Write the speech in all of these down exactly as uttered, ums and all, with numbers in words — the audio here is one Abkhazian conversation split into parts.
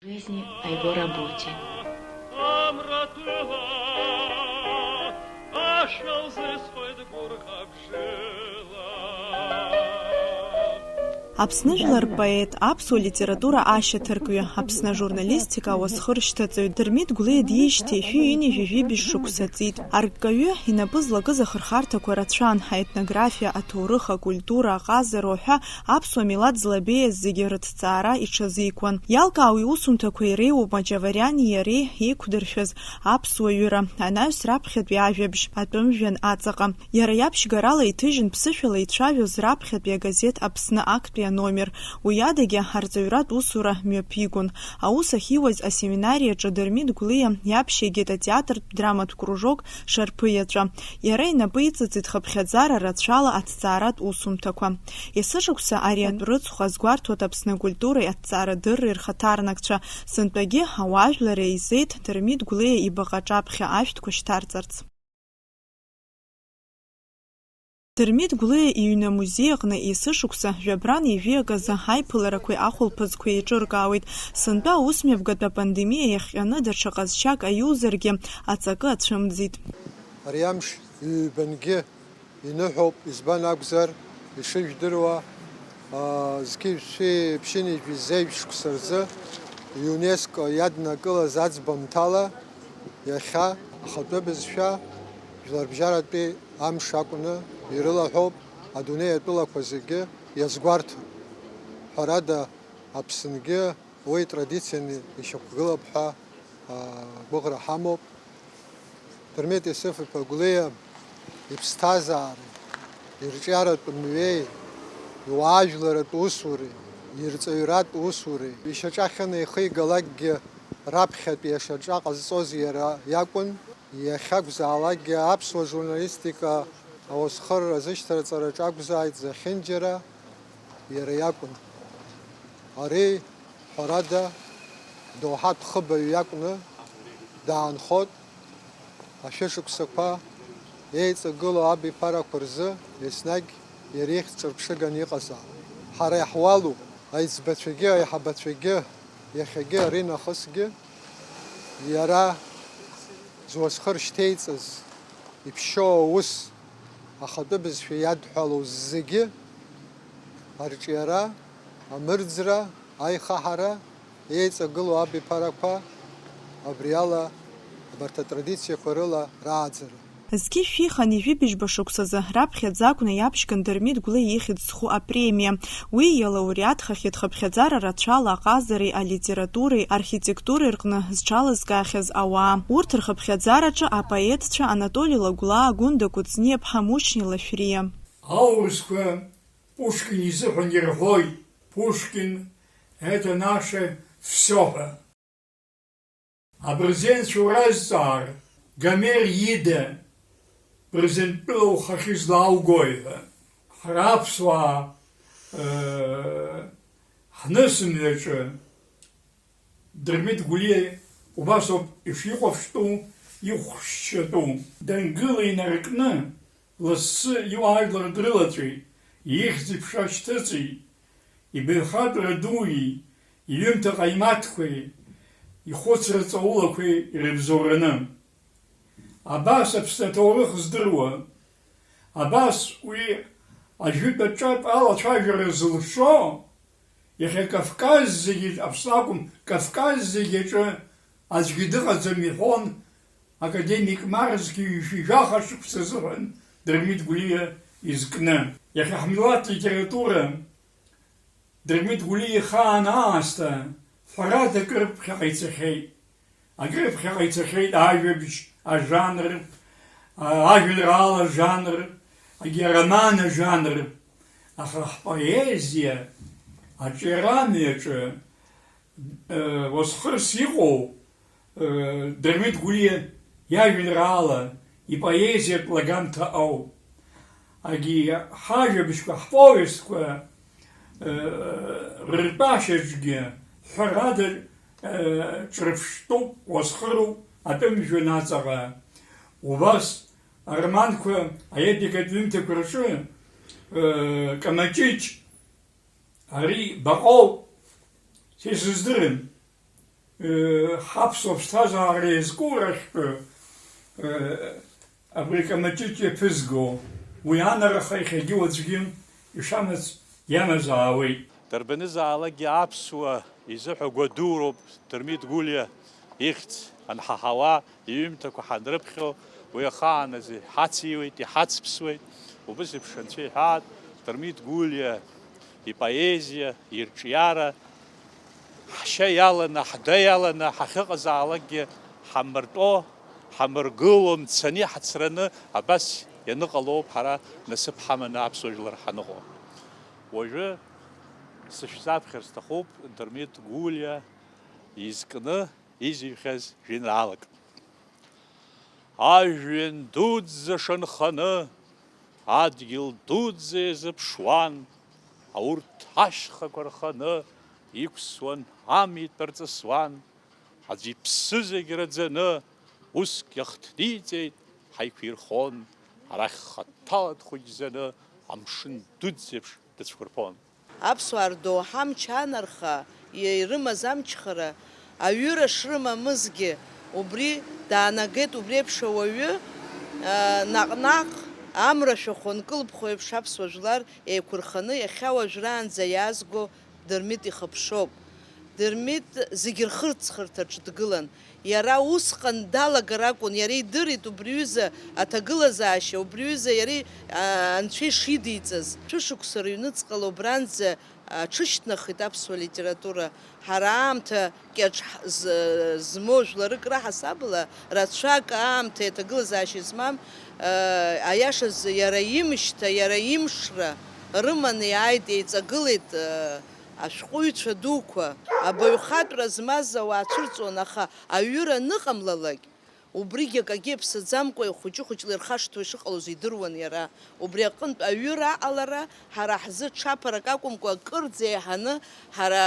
жизни, о его работе. Аԥсны жәлар рпоет, аԥсуа литература ашьаҭаркҩы, Аԥсны ажурналистика ауасхыршьҭаҵаҩ Дырмит Гәлиа диижьҭеи шәи ҩынҩажәи жәибжь шықәса ҵит. Арккаҩы инапы злакыз ахырхарҭақәа рацәан, аетнографиа, аҭоурых, акультура, аҟазара уҳәа аԥсуа милаҭ злабеиаз зегьы рыҭҵаара иҽазикуан. Иалкаау иусумҭақәа иреиуоуп Маҷавариани иареи еиқәдыршәаз аԥсуа ҩыра, анаҩс раԥхьатәи ажәабжь, атәым жәҩан аҵаҟа. Иара иаԥшьгарала иҭыжьын ԥсышәала ицәажәоз раԥхьатәи агазеҭ Аԥсны актәи аномер. Уи адагьы арҵаҩратә усура мҩаԥигон. Аус ахьиуаз асеминариаҿы Дырмит Гәлиа иаԥшьигеит атеатртә драматә кружок Шарԥы иаҵәа. Иара инапы иҵыҵит хыԥхьаӡара рацәала аҭҵааратә усумҭақәа. Есышықәса ари атәы рыцхә азгәарҭоит Аԥсны акультуреи аҭҵаарадырреи рхаҭарнакцәа, сынтәагьы ауаажәлар еизеит Дырмит Гәлиа ибаҟа аҿаԥхьа ашәҭқәа шьҭарҵарц. Дырмит Гәлиа иҩны амузеи аҟны есышықәса жәабран ҩажәи аказы аиԥыларақәеи ахәылԥазқәеи еиҿыркаауеит. Сынтәа аусмҩаԥгатә апандемиа иахҟьаны даҽа ҟазшьак аиузаргьы, аҵакы ацәымӡит. Ари амш ҩбангьы иныҳәоуп, избан акәзар, ишыжәдыруа, аа, зқьи жәшәи ԥшьынҩажәи зеижә шықәса рзы ЮНЕСКО иаднакылаз аӡбамҭала, иахьа ахатәы бызшәа жәларбжьаратәи амш акәны ирылаҳәоуп адунеи атәылақәа зегьы иазгәарҭо. Ҳәарада, Аԥсынгьы уи традицианы ишьақәгылап ҳәа, аа, гәыӷра ҳамоуп. Дырмит Есыф-иԥа Гәлиа иԥсҭазаареи, ирҿиаратә мҩеи, иуаажәларатә усуреи, ирҵаҩратә усуреи, ишьаҿахьаны ихигалакгьы раԥхьатәи ашьаҿа ҟазҵоз иара иакәын. Иахьакәзаалакгьы аԥсуа журналистика ауасхырра азышьҭарҵараҿы акәзааит зехьынџьара иара иакәын. Ари, ҳәарада, доуҳатә хыбаҩ иакәны даанхоит. Ашәышықәсақәа еиҵагылоу абиԥарақәа рзы еснагь иара ихьӡ ҿырԥшыганы иҟазаап. Ҳара иаҳуалуп, аиҵбацәагьы аиҳабацәагьы иахьагьы аринахысгьы иара зуасхыр шьҭеиҵаз, иԥшьоу аус, ахатәы бызшәа иадҳәалоу зегьы, арҿиара, амырӡра, аихаҳара, еиҵагылоу абиԥарақәа, абри ала абарҭ атрадициақәа рыла рааӡара. Зқьи жәшәи хынҩажәи жәибжьба шықәсазы раԥхьаӡа акәны иаԥшьган Дырмит Гәлиа ихьӡ зху апремиа. Уи иалауреатхахьеит хыԥхьаӡара рацәала аҟазареи алитературеи архитектуреи рҟны зҽалызкаахьаз ауаа. Урҭ рхыԥхьаӡараҿы апоетцәа Анатоли Лагәлаа, Гәында Кәыҵниаԥҳа, Мушьни Лашәриа. Аурысқәа Пушкин изыҳәан ирҳәоит, Пушкин, это наше всё ҳәа. Абырзенцәа уразҵаар, Гомер ида, Бырзентәыла ухахьы излааугои ҳәа. Ҳара аԥсуаа, э, ҳнысымҩаҿы Дырмит Гәлиа убасоуп ишихәаԥштәу, ихәшьатәу. Дангыла инаркны, лассы иуаажәлар дрылаҵәеит, ихьӡ-иԥша шьҭыҵит, ибаҩхатәра дуи, иҩымҭа ҟаимаҭқәеи, ихәыцра ҵаулақәеи ирыбзоураны. Абас Аԥсны аҭоурых здыруа, абас уи ажәытә аҿатә алацәажәара зылшо, иахьа Кавказ зегьы, Аԥсны акәым, Кавказ зегьы аҿы аӡәгьы дыҟаӡам, иҳәон академик Марсгьы ҩажәа шықәса азыҳәан Дырмит Гәлиа изкны. Иахьа ҳмилаҭ литература Дырмит Гәлиа ихаан аасҭа, ҳәарада, акыр ԥхьаҟа ицахьеит. Акыр ԥхьаҟа ицахьеит ажәабжь ажанр, а, ажәеинраала ажанр, егьи ароман ажанр. Аха ҳпоезиа аҿиарамҩаҿы, э, уасхырс иҟоу, э, Дырмит Гәлиа иажәеинраала, ипоезиатә лагамҭа ауп. Егьи ҳажәабжьқәа, ҳповестқәа, э, рыртәашьаҿгьы, ҳәарада, э, ҿырԥштәуп, уасхыруп атәым жәҩан аҵаҟа. Убас ароманқәа, аепикатә ҩымҭақәа рҿы, э, Камаҷыҷ, ари баҟоуп, са исыздырам. Ҳаԥсуа ԥсҭазаара еизкура ахьтәы, абри Камаҷыҷ иаԥызго, уи анарха иахьагьы уаҵәгьы ишамац иамазаауеит. Дарбанызаалакгьы аԥсуа изыҳәа гәадуроуп Дырмит Гәлиа ихьӡ анҳаҳауа, иҩымҭақәа ҳанрыԥхьо, уи ахааназы иҳациуеит, иҳацԥсуеит. Убыс еиԥш анцәа иҳәаат, Дырмит Гәлиа ипоезиа, ирҿиара, ҳшьа иаланы, ҳда иаланы ҳахьыҟазаалакгьы ҳамыртәо, ҳамыргыло, мцаны иҳацраны абас ианыҟалоуп ҳара насыԥ ҳаманы аԥсуа жәлар ҳаныҟоу. Уажәы сышәзаԥхьар сҭахуп Дырмит Гәлиа изкны изыҩхьаз жәеинраалак. Ажәҩан дуӡӡа шанханы, адгьыл дуӡӡа иазыԥшуан, аурҭ ашьхақәа рханы иқәсуан, амитә рҵысуан. Аӡә иԥсы зегь раӡаны, уск иахҭниҵеит, ҳаиқәирхон, арахь хаҭала дхәыҷӡаны, амшын дуӡӡеиԥш дыцәқәырԥон. Аԥсуаа рдоуҳа амч анарха, ирымаз амчхара, аҩыра шрымамызгьы, убри даанагеит убри еиԥш ауаҩы, наҟ-наҟ амра шәахәа нкылԥхо еиԥш аԥсуа жәлар еиқәырханы иахьа уажәраанӡа иаазго Дырмит ихыԥшоуп. Дырмит зегь рхырцхырҭаҿ дгылан. Иара усҟан далагар акәын, иара идырит убри ҩыза аҭагылазаашьа, убри ҩыза иара, а, анцәа ишидиҵаз. Шәышықәса рыҩныҵҟала убранӡа аҽышьҭнахит аԥсуа литература. Ҳара аамҭа кьаҿ ҳ-, з-, змоу жәларык раҳасабала, рацәак аамҭеи аҭагылазаашьеи змам, а, аиашаз иара имшьҭа, иара имшра рыманы иааит, еиҵагылеит, а, ашәҟәыҩҩцәа дуқәа, абаҩхатәра змаз ауаа цәырҵуан, аха аҩыра аныҟамлалак, убригьы акагьы иаԥсаӡамкәа ихәыҷы-хәыҷла ирхашҭуа ишыҟалоз идыруан иара. Убри аҟынтә аҩыра аҟалара ҳара ҳзы ҽаԥарак акәымкәа, акырӡа еиҳаны ҳара,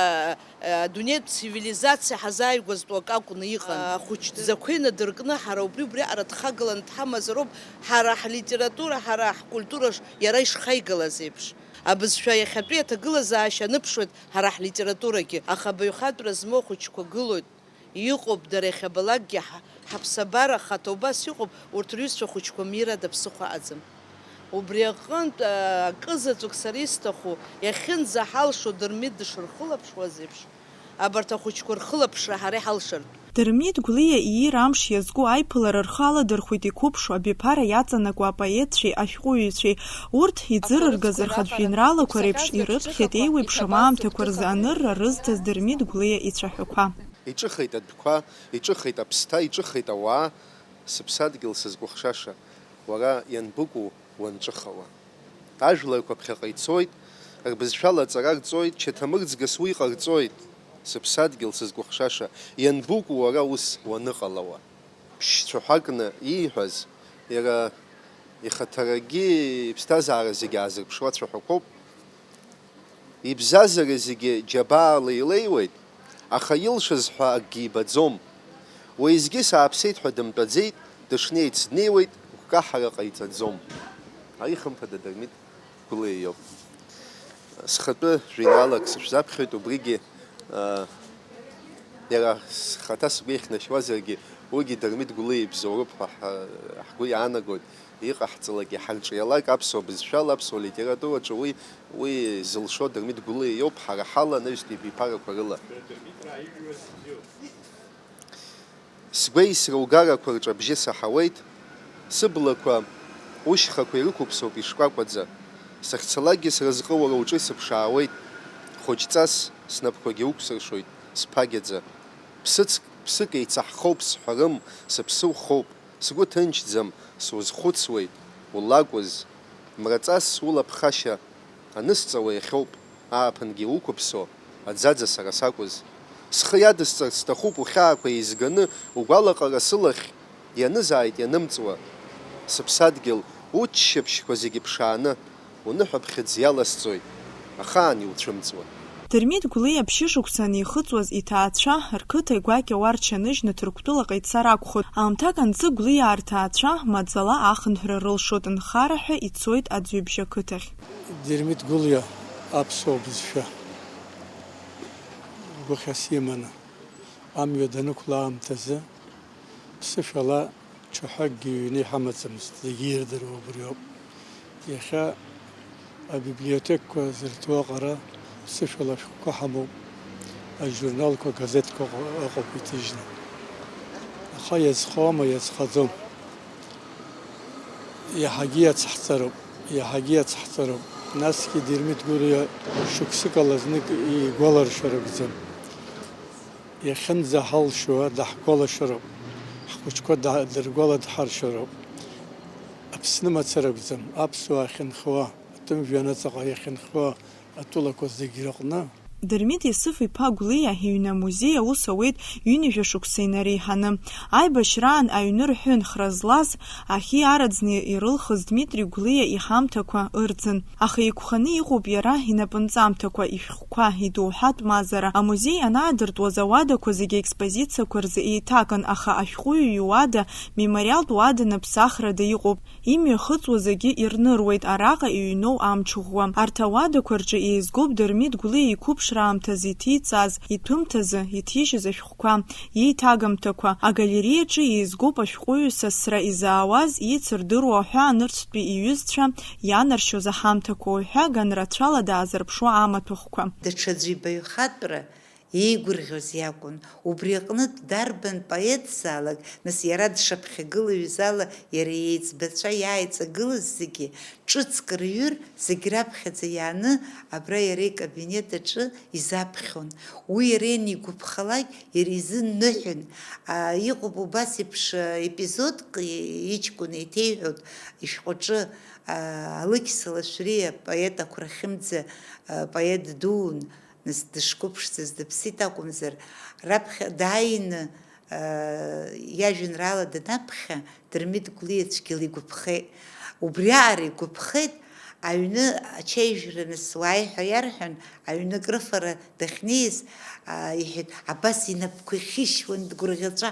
э, адунеитә цивилизациа ҳазааигәазтәу акы акәны иҟан. Ахәыҷ дзақәа инадыркны ҳара убри-убриаҟара дхагаланы дҳамазароуп, ҳара ҳлитература, ҳара ҳкультура ш-, иара ишхаигалаз еиԥш. Абызшәа иахьатәи аҭагылазаашьа аныԥшуеит ҳара ҳлитературагьы, аха абаҩхатәра змоу ахәыҷқәа гылоит. Иҟоуп, дара иахьабалакгьы ҳа-, ҳаԥсабара ахаҭа убас иҟоуп, урҭ рҩызцәа хәыҷқәа мирада ԥсыхәа аӡам. Убри аҟынтә, а, акы заҵәык сара исҭаху, иахьынӡаҳалшо Дырмит дышрыхылаԥшуаз еиԥш, абарҭ ахәыҷқәа рхылаԥшра ҳара иҳалшартә. Дырмит Гәлиа иира амш иазку аиԥылара рхы аладырхәит иқәыԥшу абиԥара иаҵанакуа апоетцәеи ашәҟәыҩҩцәеи. Урҭ иӡырыргаз рхатә жәеинраалақәа реиԥш ирыԥхьеит еиуеиԥшым аамҭақәа рзы анырра рызҭаз Дырмит Гәлиа ицәаҳәақәа. Иҿыхеит адәқәа, иҿыхеит аԥсҭа, иҿыхеит ауаа, сыԥсадгьыл сызкәыхшаша, уара ианбыкәу уанҿыхауа? Ажәларқәа ԥхьаҟа ицоит, рбызшәала аҵара рҵоит, чаҭамырӡгас уи ҟарҵоит, сыԥсадгьыл сызкәыхшаша, ианбыкәу уара ус уаныҟалауа? Ԥшь цәаҳәакны ииҳәаз, иара ихаҭарагьы иԥсҭазаара зегьы аазырԥшуа цәаҳәақәоуп. Ибзазара зегьы џьабаала илеиуеит, аха илшаз ҳәа акгьы ибаӡом. Уеизгьы сааԥсеит ҳәа дымтәаӡеит, дышнеиц днеиуеит, гәкаҳара ҟаиҵаӡом. Ари хымԥада Дырмит Гәлиа иоуп. Схатәы жәеинраалак сышәзаԥхьоит, убригьы, а, иара схаҭа сгәы иахьнашьуазаргьы, уигьы Дырмит Гәлиа ибзоуроуп ҳәа ҳа-, ҳгәы иаанагоит. Иҟаҳҵалак, иҳарҿиалак аԥсуа бызшәала, аԥсуа литератураҿы уи, уи зылшо Дырмит Гәлиа иоуп, ҳара ҳала анаҩстәи абиԥарақәа рыла. Сгәеисра угарақәа рҿы абжьы саҳауеит, сыблақәа ушьхақәа ирықәыԥсоуп ишкәакәаӡа. Сахьцалакгьы сразҟы уара уҿы исыԥшаауеит, хәыҷҵас снапқәагьы уқәсыршоит сԥагьаӡа. Ԥсыцк, ԥсык еицаҳхоуп сҳәарым, сыԥсы ухоуп. Сгәы ҭынчӡам, сузхәыцуеит, улакәыз. Мраҵас улаԥхашьа анысҵауа иахьоуп, ааԥынгьы уқәыԥсо, аӡаӡа сара сакәыз. Схы иадысҵарц сҭахуп ухьаақәа еизганы, угәалаҟара сылахь ианызааит ианымҵуа. Сыԥсадгьыл, уччаԥшьқәа зегьы ԥшааны, уныҳәаԥхьыӡ иаласҵоит, ахаан иуцәымҵуа. Дырмит Гәлиа ԥшьышықәса анихыҵуаз иҭаацәа рқыҭа игәакьа уа рчаныжьны Ҭырқәтәылаҟа ицар акәхоит. Аамҭак анҵы Гәлиаа рҭаацәа маӡала ахынҳәра рылшоит, нхара ҳәа ицоит Аӡҩыбжь ақыҭахь. Дырмит Гәлиа аԥсуа бызшәа гәыхьас иманы. Амҩа данықәла аамҭазы ԥсышәала ҽаҳәакгьы ҩны иҳамаӡамызт, зегьы ирдыруа убриоуп. Иахьа абиблиотекқәа зырҭо аҟара ԥсышәала ашәҟәқәа ҳамоуп, ажурналқәа, агазеҭқәа ыҟоуп иҭыжьны. Аха иазхоума, иазхаӡом. Иаҳагьы иацҳҵароуп, иаҳагьы иацҳҵароуп. Насгьы Дырмит Гәлиа шықәсык ала знык игәаларшәар акәӡам. Иахьынӡаҳалшо даҳгәалашәароуп, ҳхәыҷқәа да-, дыргәаладҳаршәароуп. Аԥсны мацара акәӡам, аԥсуаа ахьынхауа, атәым жәҩаныҵаҟа иахьынхауа атәылақәа зегь рыҟны. Дырмит Есыф-иԥа Гәлиа иҩны амузеи аус ауеит ҩынҩажәа шықәса инареиҳаны. Аибашьраан аҩны рҳәын хра злаз, ахьи араӡны ирылхыз Дмитри Гәлиа иҳамҭақәа ырӡын. Аха иқәханы иҟоуп иара инапынҵамҭақәа, ишәҟәқәа, идоуҳатә мазара. Амузеи анаадыртуаз ауадақәа зегьы аекспозициақәа рзы еиҭаган, аха ашәҟәыҩҩы иуада мемориалтә уаданы ԥсахрада иҟоуп. Имҩахыҵуа зегьы ирныруеит араҟа иҩноу амҽ ӷәӷәа. Арҭ ауадақәа рҿы еизгоуп Дырмит Гәлиа иқәыԥшра аамҭазы иҭиҵаз, иҭәымҭазы иҭижьыз ашәҟәқәа, иеиҭагамҭақәа. Агалереиаҿы еизгоуп ашәҟәыҩҩы сасра изаауаз, еицырдыруа ҳәа анырцәтәи иҩызцәа ианаршьоз аҳамҭақәа уҳәа ганрацәала даазырԥшуа амаҭәахәқәа. Даҽаӡәы ибаҩхатәра еигәырӷьоз иакәын. Убри аҟнытә, дарбан поетзаалак, нас, иара дшаԥхьагылаҩыз ала, иара иеиҵбацәа иааиҵагылаз зегьы, ҿыцк рҩыр, зегь раԥхьаӡа иааны, абра иара икабинет аҿы изаԥхьон. Уи иара ианигәаԥхалак, иара изы ныҳәан. А, иҟоуп убас еиԥш, а, епизодк, и-, иҷкәын еиҭеиҳәоит ишәҟәаҿы, а, Алықьса Лашәриа, поет Ақәрахьымӡа, а, поет дуун. Нас дышқәыԥшӡаз дыԥсит акәымзар, раԥхьа дааины, аа, иажәеинраала данаԥхьа, Дырмит Гәлиа цәгьала игәаԥхеит. Убриаҟара игәаԥхеит, аҩны ачаижәра нас уааи ҳәа иарҳәан, аҩны акрыфара дахьнеиз, аа, иҳәеит, абас инапқәа ихьышьуан дгәырӷьаҵәа.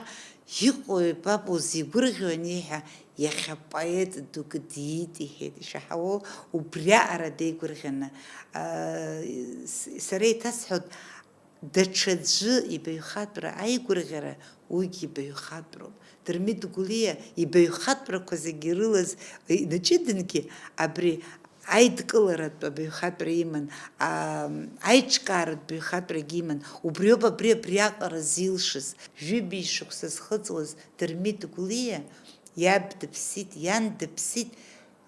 Иҟои, папа, узигәырӷьо аниҳәа, иахьа поет дук диит, иҳәеит, ишаҳауоу, убриаҟара деигәырӷьаны. Аа, с-, сара еиҭасҳәоит, даҽаӡәы ибаҩхатәра аигәырӷьара, уигьы ибаҩхатәроуп. Дырмит Гәлиа ибаҩхатәрақәа зегьы ирылаз, инаҷыдангьы абри аидкыларатә абаҩхатәра иман, аа, аиҿкааратә баҩхатәрагьы иман. Убриоуп абри абриаҟара зилшаз. Жәибжь шықәса зхыҵуаз Дырмит Гәлиа иаб дыԥсит, иан дыԥсит,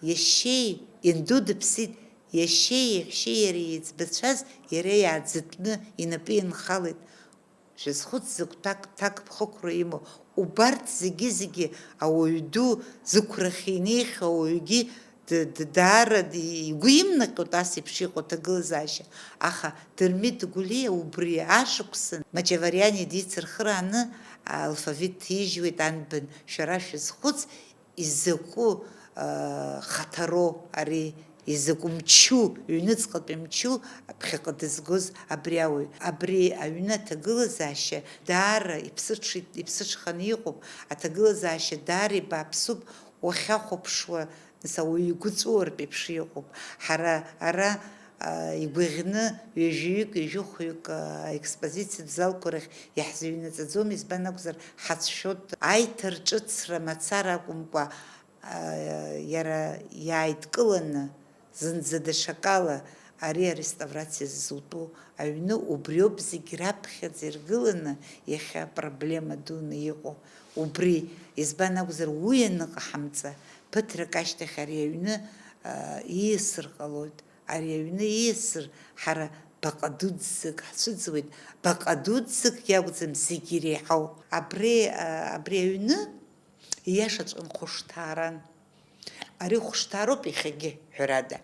иашьеи, ианду дыԥсит, иашьеи иаҳәшьеи иареи еиҵбацәаз иара иааӡатәны инапы инхалеит. Шәазхәыц, закә ҭак-, ҭакԥхықәра имоу. Убарҭ зегьы-зегьы ауаҩ ду зықәрахь инеихьоу ауаҩгьы д-, д-, даара д-, игәы имнаҟьоит ас еиԥш иҟоу аҭагылазаашьа. Аха Дырмит Гәлиа убри ашықәсан Маҷавариани дицырхырааны алфавит ҭижьуеит, анбан, шәара шәазхәыц, изакәу, аа, хаҭароу ари, изакәу мчу, ҩныҵҟатәи мчу ԥхьаҟа дызгоз абри ауаҩ. Абри аҩны аҭагылазаашьа даара иԥсыҽит-, иԥсыҽханы иҟоуп, аҭагылазаашьа даара ибааԥсуп, уахьахәаԥшуа, нас ауаҩы игәы ҵәыуартә еиԥш иҟоуп. Ҳара ара, аа, игәаӷьны ҩажәаҩык, ҩажәихәҩык, аа, аекспозициатә залқәа рахь иаҳзыҩнаҵаӡом, избан акәзар, ҳацәшәоит. Аиҭарҿыцра мацара акәымкәа, аа, иара иааидкыланы, зынӡа даҽакала ари ареставрациа зызутәу аҩны убриоуп зегь раԥхьаӡа иргыланы иахьа апроблема дуны иҟоу. Убри, избан акәзар, уи аныҟаҳамҵа, ԥыҭрак ашьҭахь ари аҩны, аа, ииасыр ҟалоит. Ари аҩны ииасыр ҳара баҟа дуӡӡак ҳцәыӡуеит, баҟа дуӡӡак иакәӡам, зегь иреиҳау. Абри, аа, абри аҩны ииашаҵәҟьан хәышҭааран. Ари хәышҭаароуп иахьагьы, ҳәарада.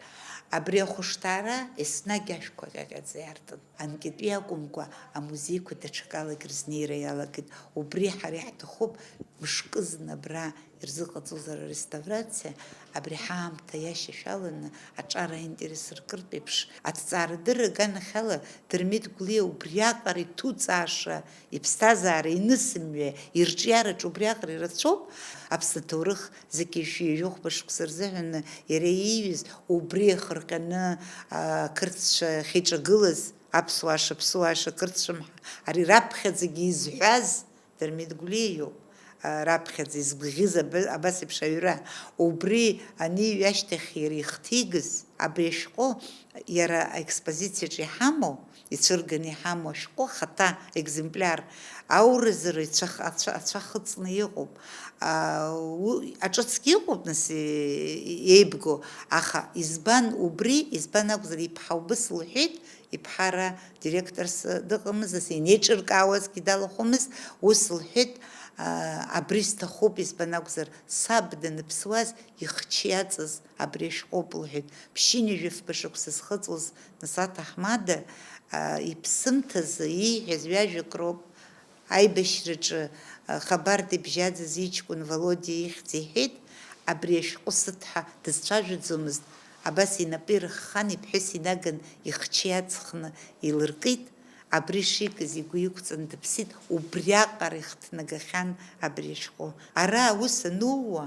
Абри ахәышҭаара еснагь ашәқәа ҟьаҟьаӡа иартын. Анкьатәи акәымкәа, амузеиқәа даҽакалагь рызнеира иалагеит. Убри ҳара иаҳҭахуп, мышкызны абра ирзыҟаҵозар ареставрациа, абри ҳаамҭа иашьашәаланы аҿар аинтерес ркыртә еиԥш, аҭҵаарадырра аганахьала Дырмит Гәлиа убриаҟара иҭуҵааша, иԥсҭазаара, инысымҩа, ирҿиараҿ убриаҟара ирацәоуп. Аԥсны аҭоурых зегьы ҩажәи жәохәба шықәса рзыҳәаны иара ииҩыз, убри иахырҟьаны ақырҭцәа ахьеиҿагылаз, аԥсуаа шаԥсуаа, шакырцәымҳа, ари раԥхьаӡагьы изҳәаз Дырмит Гәлиа иоуп, а, раԥхьаӡа изгәаӷьыз аб-, абас еиԥш аҩра. Убри аниҩ ашьҭахь иара ихҭигаз, абри ашәҟәы иара аекспозициаҿы иҳамоу, ицәырганы иҳамоу ашәҟәы ахаҭа, екземпляр, ауразыра ицәах-, ацәа-, ацәа хыҵны иҟоуп. А, у-, аҿыцгьы ыҟоуп, нас, е-, еибгоу, аха избан убри, избан акәзар, иԥҳа убыс лҳәеит, иԥҳа ара директорс дыҟамызт, нас инеиҿыркаауазгьы далахәымызт, ус лҳәеит, а, абри сҭахуп, избан акәзар, саб даныԥсуаз ихчы иаҵаз абри ашәҟәоуп, лҳәеит, ԥшьынҩажәи фба шықәса зхыҵуаз, нас аҭаҳмада, а, иԥсымҭазы ииҳәаз ҩажәак роуп. Аибашьраҿы, а, хабар дыбжьаӡыз иҷкәын Володиа ихьӡ иҳәеит, абри ашәҟәы сыҭ ҳәа дызцәажәаӡомызт, абас инапы ирыххан, иԥҳәыс инаган ихчы иаҵхны илыркит, абри шикыз игәы иқәҵан дыԥсит, убриаҟара ихҭнагахьан абри ашәҟәы. Ара аус анууа,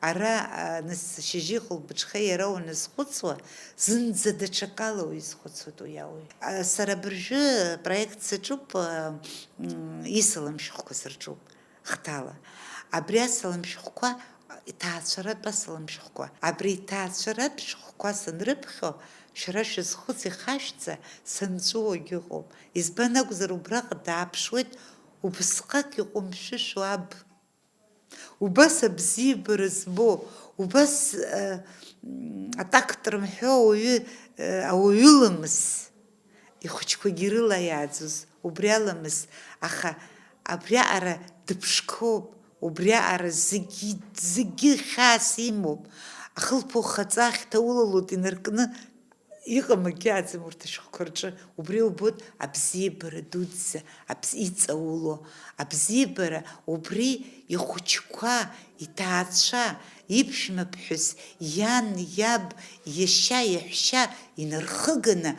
ара, а, нас шьыжьи хәылбыҽхеи иара уаназхәыцуа, зынӡа даҽакала уизхәыцуеит уи ауаҩ. А, сара абыржәы проект саҿуп, а, м, исалам шәҟәқәа сырҿуп хҭала. Абри асалам шәҟәқәа, иҭаацәаратә асалам шәҟәқәа. Абри иҭаацәаратә шәҟәқәа санрыԥхьо, шәара шәызхәыц ихашәҵа, санҵәуогь ыҟоуп. Избан акәзар, убраҟа дааԥшуеит убысҟак иҟәымшәышәу аб. Убас абзиабара збо, убас, э, м, атакт рымҳәо ауаҩы, э, ауаҩы ламыс, ихәыҷқәагьы рыла иааӡоз убри аламыс, аха абриаҟара дыԥшқоуп, убриаҟара зегьы, зегьы хьаас имоуп, ахылԥа ухаҵа ахьҭа улалоит инаркны, Иҟам акгьы аӡам урҭ ашәҟәқәа рҿы, убри убоит абзиабара дуӡӡа, абз-, иҵауло абзиабара, убри ихәыҷқәа, иҭаацәа, иԥшәмаԥҳәыс, иан, иаб, иашьа, иаҳәшьа инархыганы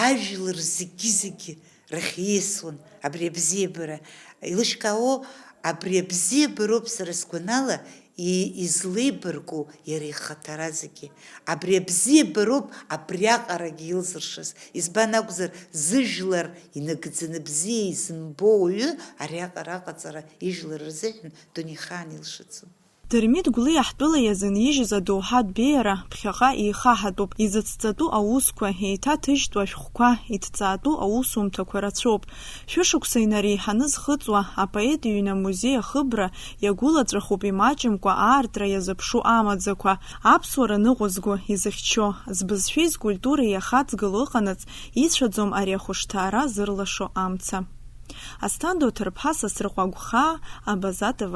ажәлар зегьы-зегьы рахь ииасуан абри абзиабара. Илышькаауоу абри абзиабароуп сара сгәанала и-, излеибарку иара ихаҭара зегьы. Абри абзиабароуп абриаҟарагьы илзыршаз. Избан акәзар, зыжәлар инагӡаны бзиа изымбо уаҩы ариаҟара аҟаҵара ижәлар рзыҳәан дунеихаан илшаӡом. Дырмит Гәлиа ҳтәыла иазынижьыз адоуҳатә беиара ԥхьаҟа еихаҳатәуп, изыцҵатәу аусқәа, еиҭаҭыжьтәу ашәҟәқәа, иҭҵаатәу аусумҭақәа рацәоуп. Шәышықәса инареиҳаны зхыҵуа апоет иҩны амузеи ахыбра иагәылаҵәахуп имаҷымкәа аартра иазыԥшу амаӡақәа, аԥсуара ныҟәызго изыхьчо, збызшәеи зкультуреи иахаҵгыло ыҟанаҵ, ицәаӡом ари ахәышҭаара зырлашо амца. Асҭанда Оҭырԥҳа, Сасрыҟәа Агәхаа, Абаза Т В.